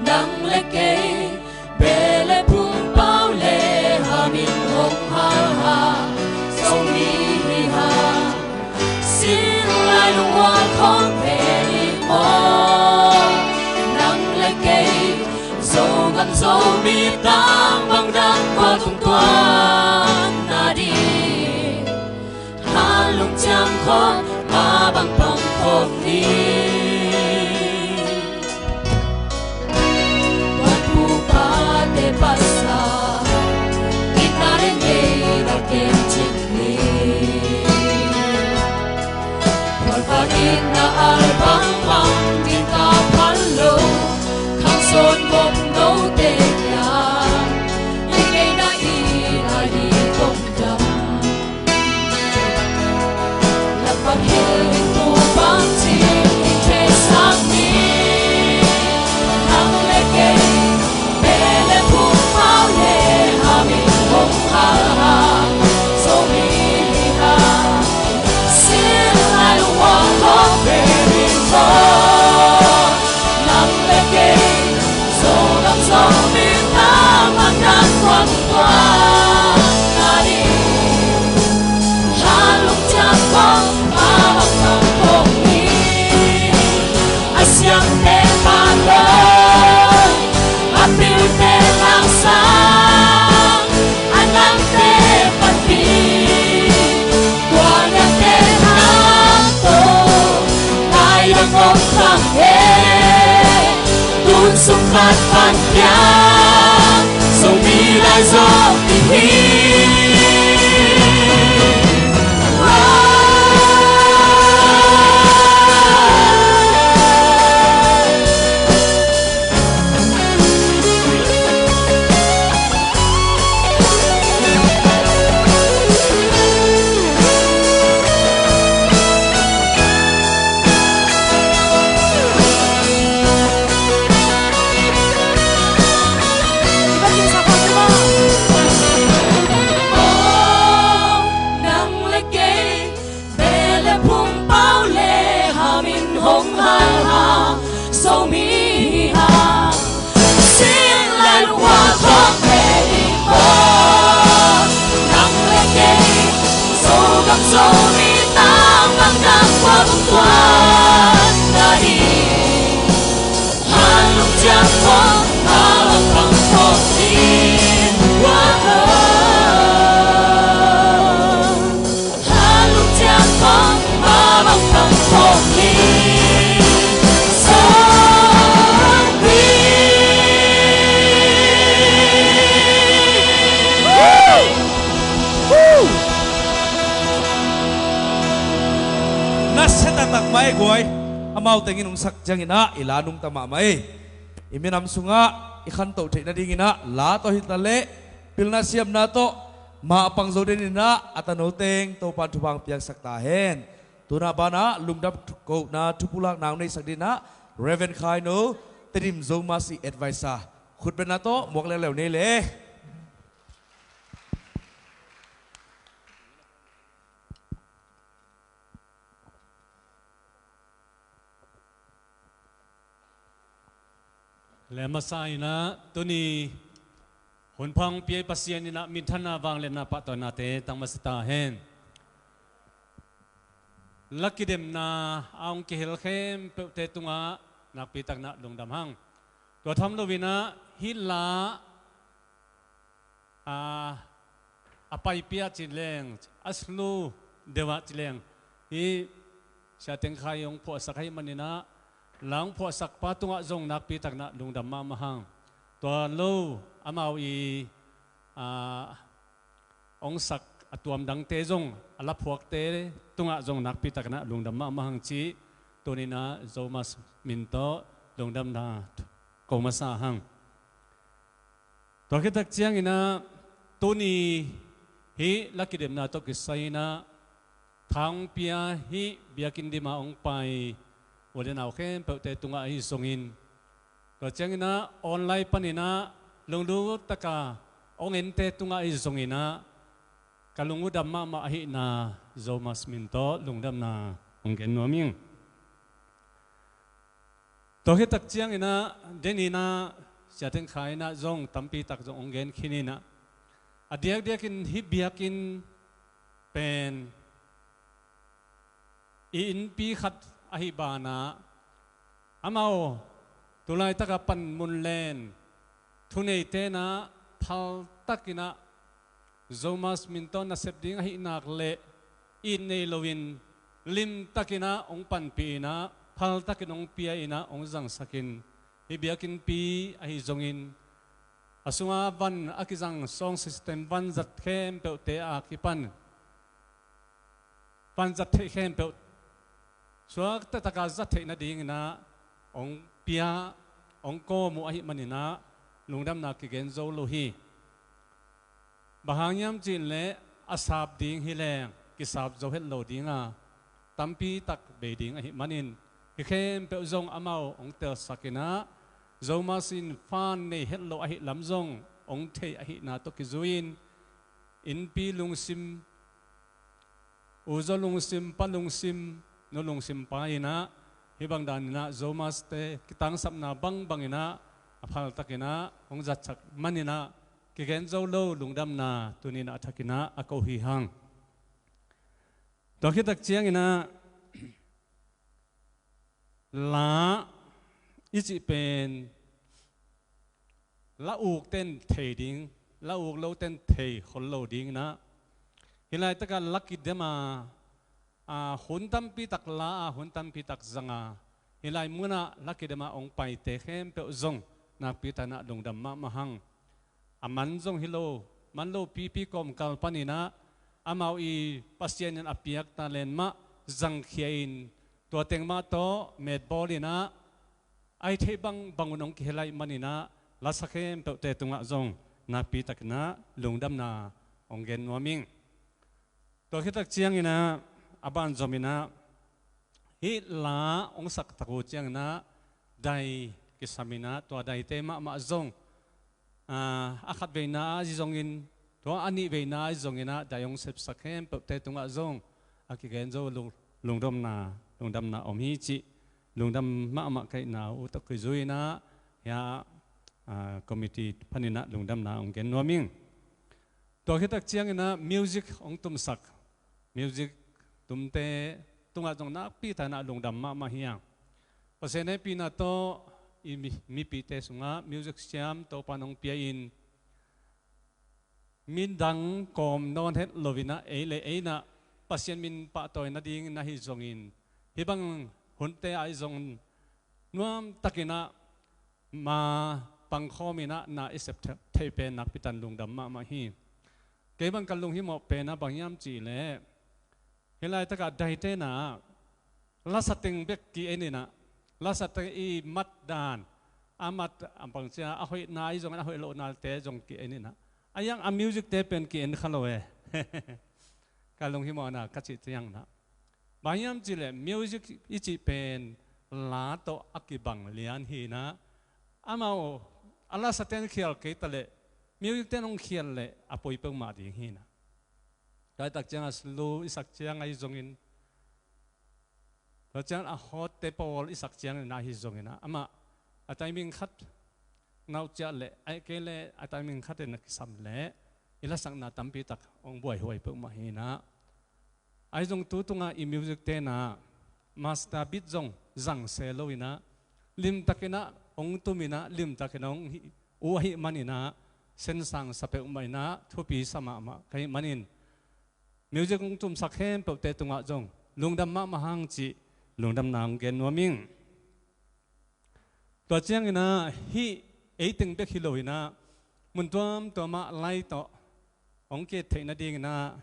nang le kei, beh le phung, pau le ham in hong hal hang, Zomi hi hang. Sin lai lungmuang khawng pen i maw, nang le kei, Zogam Zomi tang bang dang kua tung tuan na ding. Kha lungciam khawng mah bang pang khawm ni. Wan pu pate pasa, kita le ngei na kem cik ni. Wan pa in na al bang bang, kita phal lo, khang son bom no te kiang, i ngei na i na i kong dam. Pan piang Zomi Laizawl i hi. Nang le kei, beh le phung, pau le ham in hong hal a, Zomi hi a, sing lai lua khawk le ding maw. Nang le kei, Zogam Zomi tang bang, nang khua bang tuan na ding. Halung ciang khawng, halung bang khawng in, wah, oh. Halung ciang khawng, halung bang khawng in, song in. Nasia taktak mai guai. Amau tengin hong sak ciangin ah i la nungta mahmah ei. I minam sungah i khantoh theih nadingin ah la tawh hi ta leh, pilna siamna tawh mah a pang zo den in ah a tano teng Topa'n thupha hong piaksak ta hen. Tuna banah lungdam kohna thupulakna hong neisak dingin ah Reverend Khai No, Tedim Zomi Advisor, khutbetna tawh muak leuleu ni le. Le masa in ah tuni hun pha hong pia i Pasian in ah minthanna, vangliatna, pahtawinate tang masa ta hen. La kidemna a hong kihel khempeuhte tungah nakpi takin ah lungdam hang. Tua tham lo in ah hih la a, a paipih ah ci leng, a sulu deuh ah ci leng, hih Sia Teng Khai hong phuahsak ahih manin ah, la hong phuahsakpa tungah zong nakpi takin ah lungdam mahmah hang. Tua lo amau i, a, hong sak a tuam dangte zong, a la phuakte tungah zong nakpi takin ah lungdam mahmah hang cih tuni in ah Zomi min tawh lungdamna ko masa hang. Tua khit tak ciangin ah tuni hih la kidemna tawh kisai in ah tha hong pia hih biakinn dim a hong pai u le nau khempeuhte tungah ahi zongin, tua ciangin ah online panin ah lunglut taka hong ente tungah ahi zongin ah ka lung uh dam mahmah ahihna Zomi min tawh lungdamna hong gen nuam ing. Tua khit tak ciangin ah, den in ah, Sia Teng Khai in ah zong tampi tak zong hong gen khin in ah, a diakdiakin hih biakinn pen i innpi khat ahih banah, amau tu laitak a panmun len thuneite in ah phaltakin ah Zomi min tawh nasep ding ahih nak leh it nei loin limtakin ah hong panpih in ah, phaltakin hong pia in ah hong zangsakin, hih biakinnpi ahi zongin a sunga van a kizang sound system vanzat khempeuhte a kipan vanzat theih khempeuh suak taktak a zat theih nadingin ah hong pia, hong kawm uh ahih manin ah lungdamna kigen zo lo hi. Bang hang hiam cih leh a sap ding hi leng kisap zo het lo ding a, tampi tak bei ding ahih manin, hih khempeuh zong amau hong telsakin ah, Zomi in fund nei het lo ahih lam zong hong thei ahihna tawh kizui-in, innpi lungsim, u zaw lungsim, pa lungsim, nu lungsim pa in ah, hih bang danin ah Zomite kitangsapna bangbang in ah a phaltakin ah hong zatsak manin ah kigen zo lo lungdamna tuni in ah a thakin ah a ko hi hang. Tua khit tak ciangin ah la i cih pen la ukte'n thei ding, la uk lote'n thei khol lo ding in ah, hih laitak a la kidem a, a, hun tampi tak la a, hun tampi tak zang a, hih lai mun ah la kidem a hong paite khempeuh zong nakpi takin ah lungdam mahmah hang. A man zong hi lo, man lo pipi kawmkal panin ah amau i Pasian in a piak talent mah zangkhia in, tua teng mah tawh metbawl in ah, a hih theih bangbang un hong kihel ahih manin ah, lasa khempeuhte tungah zong nakpi takin ah lungdamna hong gen nuam ing. Tua khit tak ciangin ah, a ban zom in ah, hih la hong sak tak uh ciangin ah, dai kisam in ah, tua daite mahmah zong, ah, a khat veina ah zongin, tua a nih veina ah zongin ah, dai hong sepsak khempeuhte tungah zong a kigen zo lung-, lungdamna, lungdamna om hi cih, lungdam mahmah ka hihna uh tawh kizui in ah, hia, ah, committee panin ah lungdamna hong gen nuam ing. Tua khit tak ciangin ah music hong tumsak, music tumte tungah zong nakpi takin ah lungdam mahmah hi hang. Pasian hehpihna tawh i mi-, mipihte sungah music siam Topa'n hong pia in, midang kawm nawn het lo in ah, ei le ei in ah Pasian min pahtawi nadingin ahi zongin, hih bang hunte ah zong nuam takin ah ma pangkhawm in ah na i sep the-, theih pen nakpi takin lungdam mahmah hi. Kei bang ka lunghimawh pen ah bang hiam cih leh, hih laitak ah daite in ah lasa teng bek ki-en in ah, lasate i mat dan, a mat, a bang ci a, a hoihna i zong, a hoih lohnate zong ki-en in ah, a hiang a music-te pen ki-en kha lo e. Ka lunghimawhna ka cih ciangin ah, bang hiam cih leh music i cih pen la tawh a kibang lian hi in ah, amau a lasate'n khial kei ta leh, music-te'n hong khial leh a poi peuhmah ding hi in ah. Tua khit tak ciang a slow i sak ciang ahi zongin, tua ciang a hot-te pawl i sak ciangin ahi zongin ah, amah a timing khat na uh ciah leh, ahih kei leh a timing khat in a kisam leh, i lasakna tampi tak hong buaihuai peuhmah hi in ah. Ahi zong tu tungah i music-te in ah master beat zong zang se lo in ah, limtakin ah hong tum in ah, limtakin ah hong hi uh ahih manin ah, sensang sa peuhmah in ah, thupi sa mahmah ka hih manin, music hong tumsak khempeuhte tungah zong lungdam mahmah hang cih lungdamna hong gen nuam ing. Tua ciangin ah, hih ei teng bek hi lo in ah, mun tuamtuam ah live tawh hong ki-et theih nadingin ah,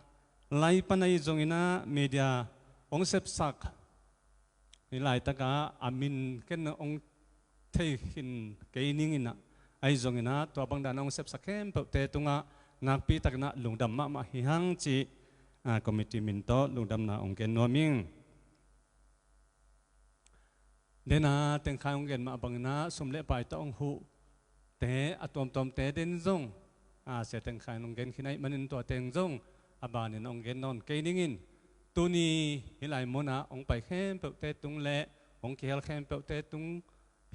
live pan ahi zongin ah media hong sepsak, hih laitak ah a min ken hong thei khin kei ning in ah, ahi zongin ah tua bang dan hong sepsak khempeuhte tungah nakpi takin ah lungdam mahmah hi hang cih, ah, committee min tawh lungdamna hong gen nuam ing. Dena tengkhai hong gen mah bangin ah, sum le pai tawh hong huhte a tuamtuamte den zong, a, Sia Tengkhai in hong gen khin ahih manin tua teng zong a banin hong gen nawn kei ning in, tuni hih lai munah hong pai khempeuhte tung le hong kihel khempeuhte tung,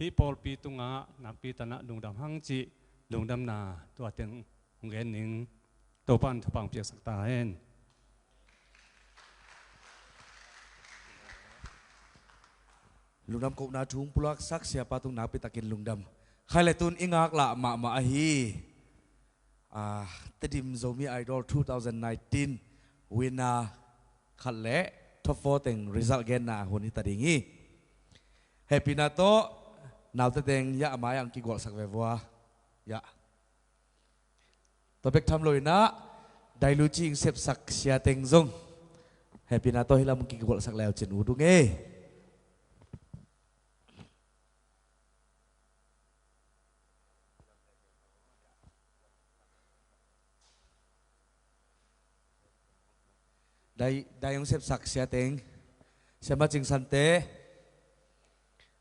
hih pawlpi tungah nakpi takin ah lungdam hang cih lungdamna tua teng hong gen ning. Topa'n thupha hong piaksak ta hen. Lungdam kohna thu hong pulaksak siapa tung nakpi takin lungdam. Khai le tun i ngaklah mahmah ahi, ah, Tedim Zomi Idol two thousand nineteen winner khat le top four teng result genna hun hi ta ding hi. Hehpihna tawh naute teng, ya, a mai-ah hong kigualhsak ve vua. Ya. Tua bek tham lo in ah, Dailuci hong sepsak sia teng zong hehpihna tawh hih lam hong kigualhsak le uh cin, u dung e. Dai, dai hong sepsak sia teng, Sia Macing Sante,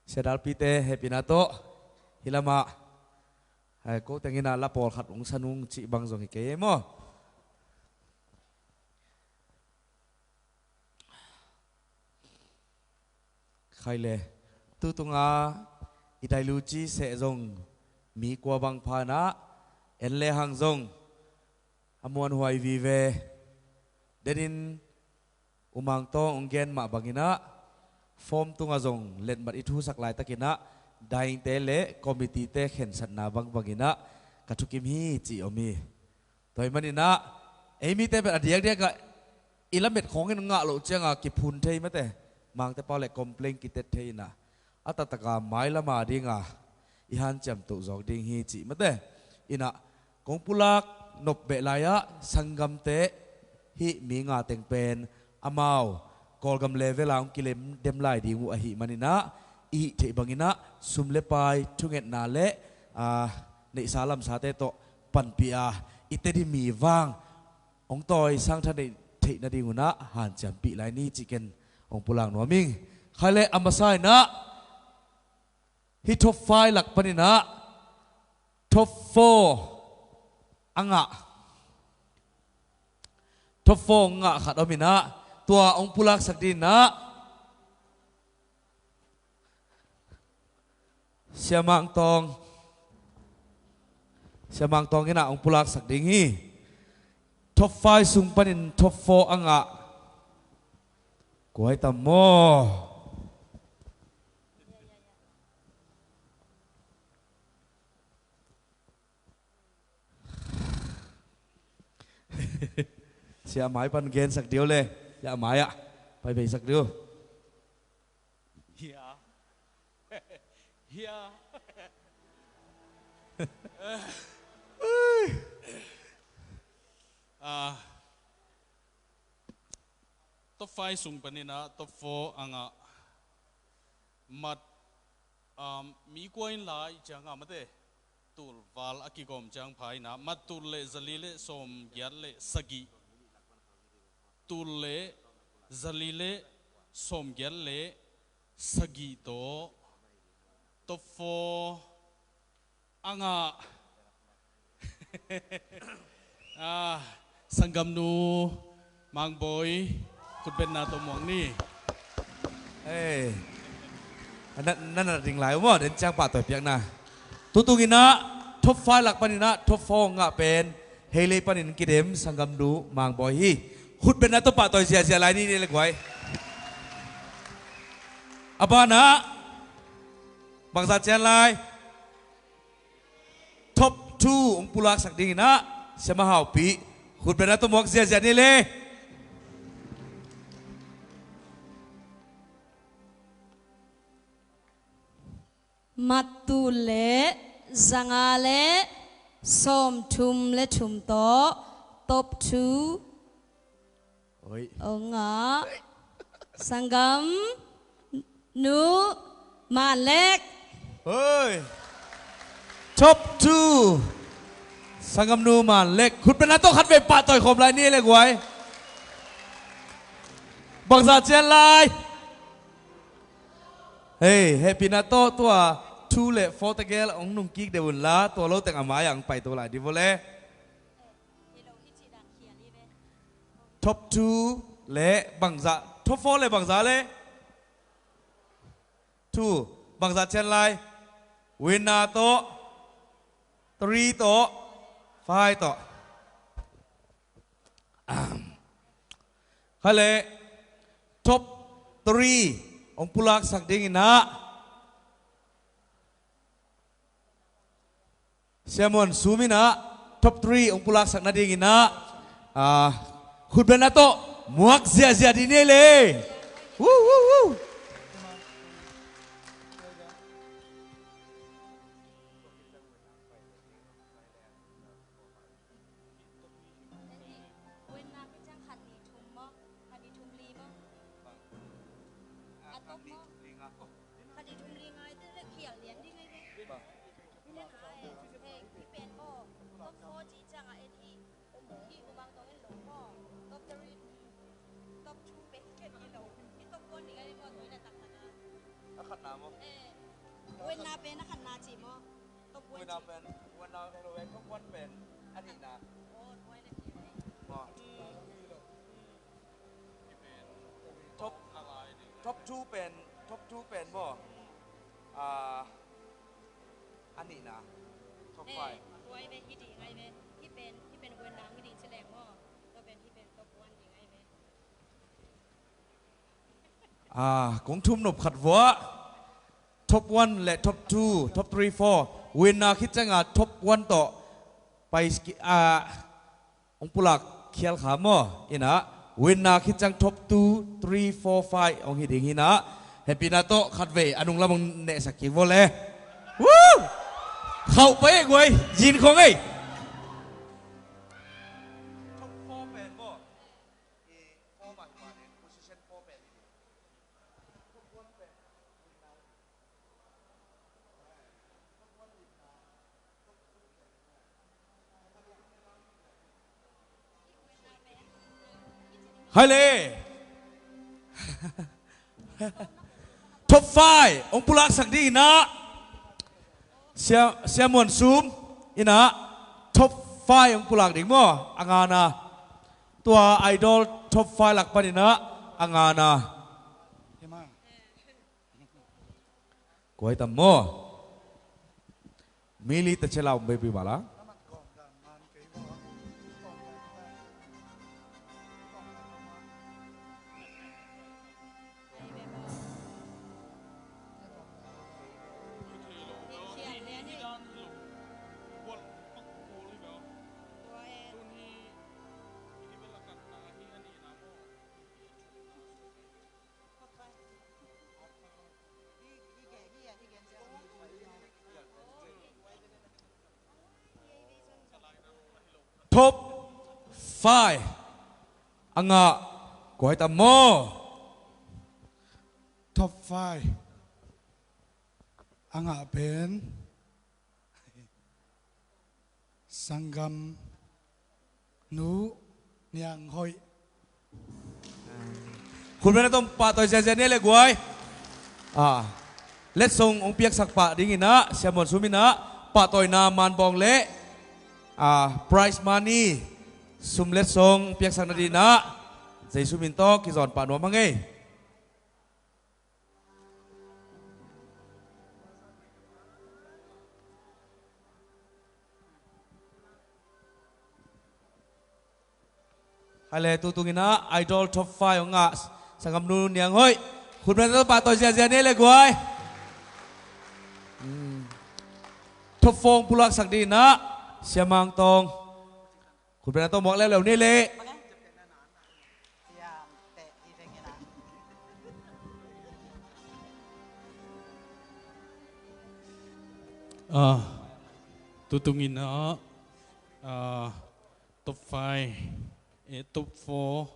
Sia Dalpite, hehpihna tawh hih lamah, eh, ko teng in ah la pawlkhat hong sa nung cih bang zong hi kei e maw. Khai le, tu tunga i Dailuci seh zong mi kua bang pha in ah, en le hang zong a muanhuai vive. Denin U Mang Tawng hong gen mah bangin ah, form tungah zong letmat i thusak laitakin ah, daingte le committee-te khensatna bangbangin ah ka thukim hi cih om hi. Tua ahih manin ah, ei mite pen a diakdiak ah i lamet khawng in ngah loh ciangin kiphun thei mate, Mangte pau le complain kitet thei in ah, a taktak a mailam a dingin i hanciam toh zawk ding hi cih mate. Inah kong pulak nop beh lai-ah sanggamte hih mi nga teng pen amau Kawlgam level a hong kilem dem lai ding uh ahih maninah i hih theih banginah sum le pai thungetna le, ah, neihsa lamsate tawh panpih a i Tedim mi vang hong tawi sangtha neih theih nading unah hanciampih lai ni cih ken hong pulak nuam ing. Khai le a masa inah hih top five lak paninah top four a ngah, top four a ngah khat om inah tua hong pulaksak dinginah Siamang Tawng, Siamang Tawng inah hong pulaksak ding hi. Top five sung panin top four a ngah kua hi tam maw? Sia mai pan gensak dih o le. Sia mai ah pai beisak dih o. Hia. Hia. Ah, top five sung paninah top four a ngah mat, um, mi kua in lai ciang a mate. Tulval a kigawm ciang pha inah mat tul le zali le sawmgiat le sagih. Tul le zali le sawmgiat le sagih tawh top four a ngah. Ah, sanggamnu Mangbawi khutbetna tawh muak ni. Hei. Na, na, na ding lai uh maw, den ciang pahtawi piakna. Tutunginah top five lak paninah top four ngah pen Heilei panin kidem sanggamnu Mangbawi hi. Khutbetna tawh pahtawi ziahziah lai ni, ni le guai. A banah bangzah cian lai. Top two hong pulaksak dinginah Siama Haupi khutbetna tawh muak ziahziah ni le. Mat tul le zanga le sawmthum le thum tawh top two. Oi. Ong ah. Sanggamnu Manlek. Oi. Top two. Sanggamnu Manlek. Khutbetna tawh khatvei pahtawi khawm lai ni le guai. Bangzah cian lai. Hei, hehpihna tawh tua two le four tegel hong nungkik deuh unla, tua lo teng a mai-ah hong paito lai dih vawle. Top two le bangzah, top four le bangzah le? Two, bangzah cian lai. Winner tawh, three tawh, five tawh. Ahem. Khai le, top three hong pulaksak dinginah Siamuan Sum inah top three hong pulaksak nadinginah, ah, khutbetna tawh muak ziahziah dih ni le. Woo, woo, woo. Khat nih thum li nga te le khial lian ding ahi ve. Hih pen maw, top four ci ciangah en hi. Hih U Mang Tawng in lo maw, top three, top two pen ken hi lo. Hih top one ding ahi ve maw, tua in a taktak a. A khatna maw? Eh, winner pen a khatna ci maw? Top one ci. Winner pen, winner lo, top one pen a nihna. Oh, tua in a ci. Maw. Top, top two pen, top two pen maw? Ah, a nihna. Top five. Tua i ve, hi ding ai ve. Hi pen, hi pen winner hi ding ci leng maw? Tua pen, hi pen top one ding ai ve. Ah, kong thum nop khat vua. Top one le top two, top three, four. Winner khit cianga top one tawh pai ski, ah, hong pulak khial kha maw? Inah, winner khit ciang top two, three, four, five hong hi ding hinah. Hehpihna tawh khatvei a nunglam hong nehsak kik vawle. Woo! Khauh pai ei guai, zin khong ei. Hai le. Top five hong pulaksak ding in ah, Sia, Sia Muan Sum in ah top five hong pulak ding maw? A ngana. Tua Idol top five lak panin ah a ngana. Kuai tam maw? Mili ta chela um baby bala. Top five a ngah kuai tam maw? Top five a ngah pen Sanggam Nu Niang Hoih. Khutbetna tawh pahtawi ziazia ni le guai. Ah, letsong hong piaksak pah dingin ah, Sia Muan Sum in ah pahtawina manbawng le, ah, prize money, sum letsong hong piaksak nadingin ah Jesu min tawh kizawn pah nuam hang ei. Hai le, tu tungin ah Idol top five hong ngah Sanggamnu Niang Hoih, khutbetna tawh pahtawi ziazia ni le guai. Hmm. Top four hong pulaksak dingin ah Sia Mang Tawng. Khutbetna tawh muak leuleu ni le. Ah, tu tungin ah, ah, top five, eh, top four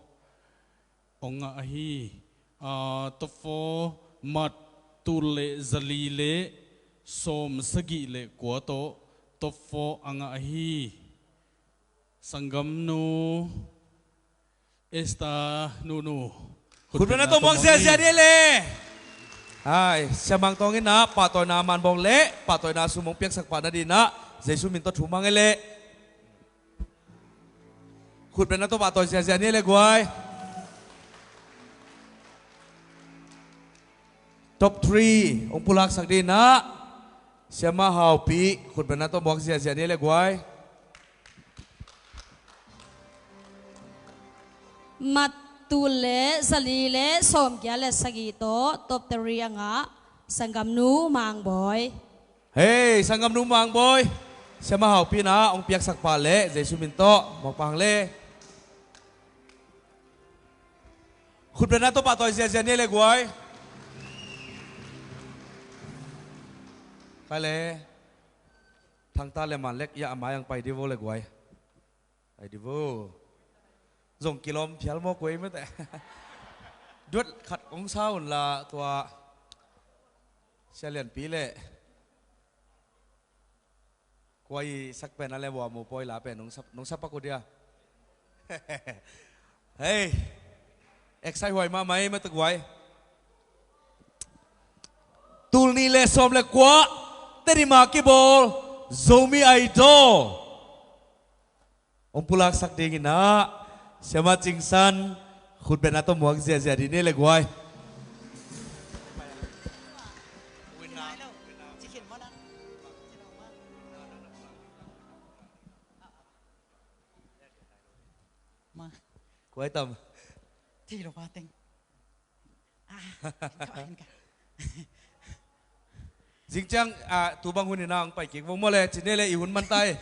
hong ngah ahi. Ah, top four, mat tul le zali le sawm sagih le kua tawh top four a ngah ahi. Sanggamnu Esther Nunu. Khutbetna tawh muak ziazia ni le. Hai, Sia Mang Tawng in ah pahtawina manbawng le pahtawina sum hong piaksak pah nadingin ah Jesu min tawh thum hang ei le. Khutbetna tawh pahtawi ziazia ni le guai. Top three hong pulaksak dingin ah Siamah Haupi, khutbetna tawh muak ziazia ni le guai. Mat tul le zali le sawmgiat le sagih tawh top three a ngah Sanggamnu Mang Bawi. Hei, Sanggamnu Mang Bawi, Siamah Haupi in ah hong piaksak pah le Jesu min tawh muak pah hang le. Khutbetna tawh pahtawi ziazia ni le guai. Kai le. Thangta le Manlek ia a mai ang pai di vo le guai. Pai di vo. Zong kilawm phial maw kuai mate. Duat khat hong sa un la tua Sia Lianpi le. Kuai sak pen a le vua mu pawi la pen nong sap, nong sap pak uh dia. Hei. Excite huai mahmah ei mate guai. Tul nih le sawm le kua Tedim a kibawl Zomi Idol hong pulaksak dingin ah Siamah Cing San, khutbetna tawh muak ziazia ding ni le guai. Kuai tam. Thei lo pa teng. Zing ciang, ah, tu bang hun in ah hong pai kik vong maw le, ci ni le i hun man tai.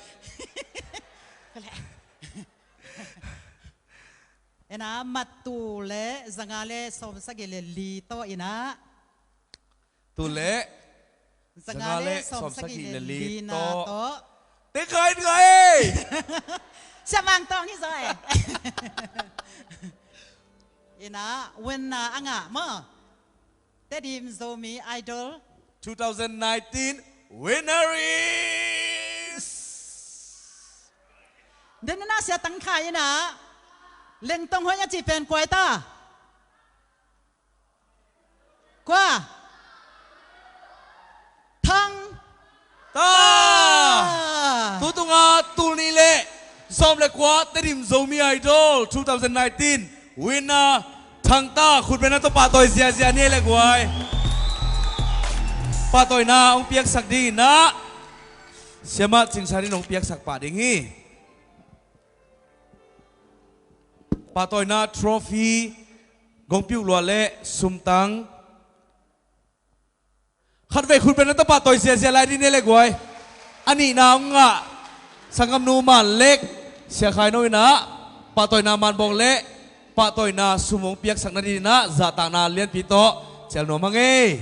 Ena mat tul le zanga le sawm sagih le li tawh in ah. Tul le Zanga le sawmsagih le li tawh. Tengkha in ngai ei. Siamang tawng hi zaw ei. Ina winner a ngah maw. Tedim Zomi Idol two thousand nineteen winner is. Denina sia tangkha ina. Lengtong hoi a ci pen kuai ta. Kua? Thang. Ta. Ta. Tutunga tul nih le sawm le kua Tedim Zomi Idol two thousand nineteen winner Thang Ta, khutbetna tawh pahtawi ziazia ni le guai. Pahtawina hong piaksak ding inah siamah Cing San in hong piaksak pah ding hi. Pahtawina trophy, gongpiuk luah le sumtang. Khatvei khutbetna tawh pahtawi ziazia lai ding ni le guai. A nihna hong ngah sanggamnu Man Lek, Sia Khai No inah pahtawina manbawng le pahtawina sum hong piaksak nading inah zahtakna lianpi tawh cial nuam hang ei.